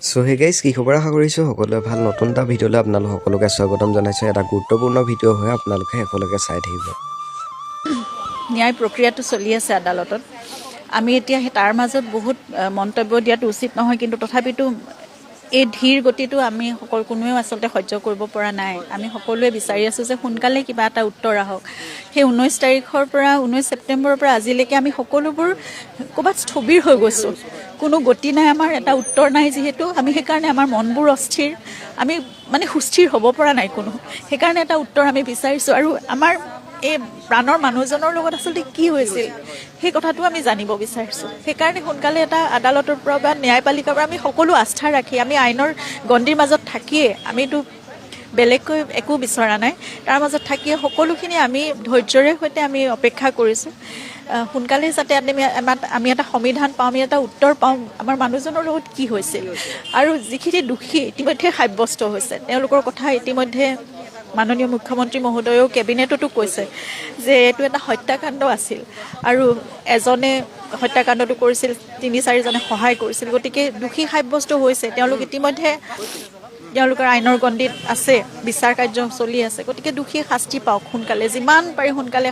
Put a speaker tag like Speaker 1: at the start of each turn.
Speaker 1: চ' hey guys, কি খবৰ? আশা কৰিছোঁ সকলোৱে ভাল। নতুন এটা ভিডিঅ'লৈ আপোনালোক সকলোকে স্বাগতম জনাইছোঁ। এটা গুৰুত্বপূৰ্ণ ভিডিঅ' হয়, আপোনালোকে শেষলৈকে চাই থাকিব।
Speaker 2: ন্যায় প্ৰক্ৰিয়াটো চলি আছে আদালতত। আমি এতিয়া সেই তাৰ মাজত বহুত মন্তব্য দিয়াটো উচিত নহয়, কিন্তু তথাপিতো এই ধীৰ গতিটো আমি সকলো কোনোৱেও আচলতে সহ্য কৰিব পৰা নাই। আমি সকলোৱে বিচাৰি আছোঁ যে সোনকালে কিবা এটা উত্তৰ আহক। সেই 19 তাৰিখৰ পৰা, 19 ছেপ্টেম্বৰৰ পৰা আজিলৈকে আমি সকলোবোৰ ক'ৰবাত স্থবিৰ হৈ গৈছোঁ। কোনো গতি নাই আমাৰ, এটা উত্তৰ নাই যিহেতু। আমি সেইকাৰণে আমাৰ মনবোৰ অস্থিৰ, আমি মানে সুস্থিৰ হ'ব পৰা নাই কোনো। সেইকাৰণে এটা উত্তৰ আমি বিচাৰিছোঁ আৰু আমাৰ এই প্ৰাণৰ মানুহজনৰ লগত আচলতে কি হৈছিল, সেই কথাটো আমি জানিব বিচাৰিছোঁ। সেইকাৰণে সোনকালে এটা আদালতৰ পৰা বা ন্যায়পালিকাৰ পৰা আমি সকলো আস্থা ৰাখি, আমি আইনৰ গণ্ডিৰ মাজত থাকিয়ে, আমিতো বেলেগকৈ একো বিচৰা নাই, তাৰ মাজত থাকিয়ে সকলোখিনি আমি ধৈৰ্যৰে সৈতে আমি অপেক্ষা কৰিছোঁ, সোনকালে যাতে আমি এটা সমিধান পাওঁ, আমি এটা উত্তৰ পাওঁ আমাৰ মানুহজনৰ লগত কি হৈছিল। আৰু যিখিনি দোষী ইতিমধ্যে সাব্যস্ত হৈছে, তেওঁলোকৰ কথা ইতিমধ্যে মাননীয় মুখ্যমন্ত্ৰী মহোদয়েও কেবিনেটতো কৈছে যে এইটো এটা হত্যাকাণ্ড আছিল আৰু এজনে হত্যাকাণ্ডটো কৰিছিল, তিনি চাৰিজনে সহায় কৰিছিল। গতিকে দোষী সাব্যস্ত হৈছে, তেওঁলোক ইতিমধ্যে তেওঁলোকৰ আইনৰ গণ্ডিত আছে, বিচাৰ কাৰ্য চলি আছে। গতিকে দোষীয়ে শাস্তি পাওক সোনকালে, যিমান পাৰি সোনকালে।